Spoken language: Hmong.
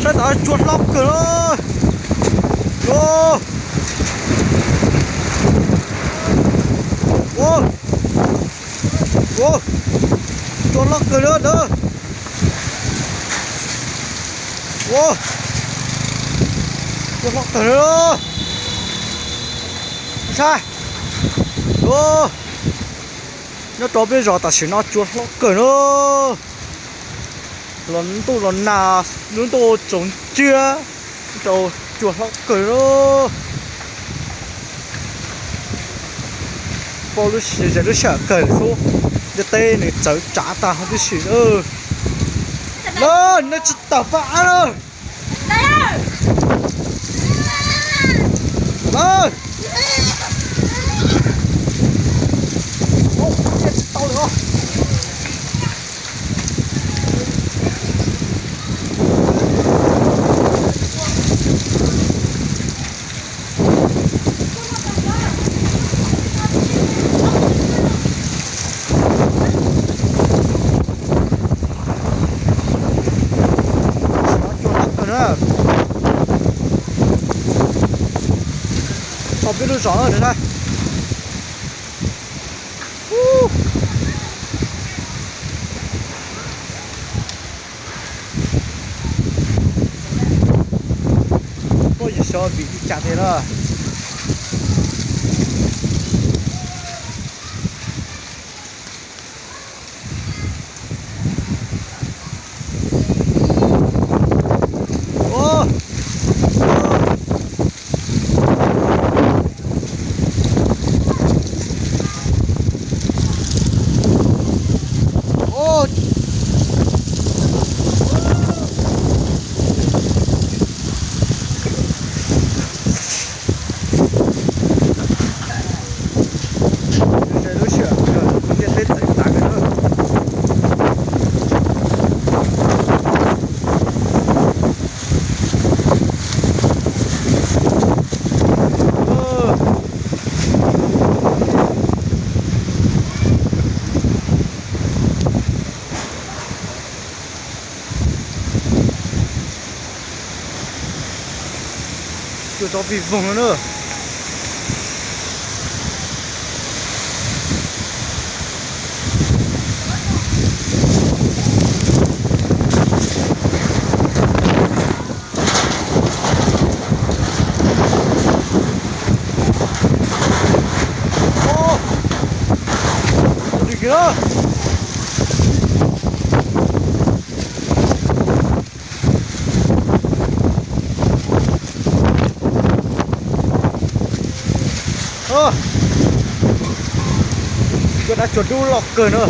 Tab tom cua hlob kawg na. Ua, ua, cua hlob kawg na. Ua, cua hlob kawg na. Saib, nyob rau peb zos tam sim no cua hlob kawg na. Los ntuj los nag, lub ntuj tsaus ntsiag, rau cua hlob kawg na. Paub lub, lub sij hawm kawg xwb, ntiaj teb nws txawv tsav tag huv tib si na. Lawm, nej tsis tawm pab av lawm. Cua hlob kawg na. Tau peb lub zos na. Poj yus xyov vim li cas tiag na. Lub sij hawm ntiaj teb txawv txav kawg na. Cua tso vij voog no na. Cua dab cua dub loj kawg na.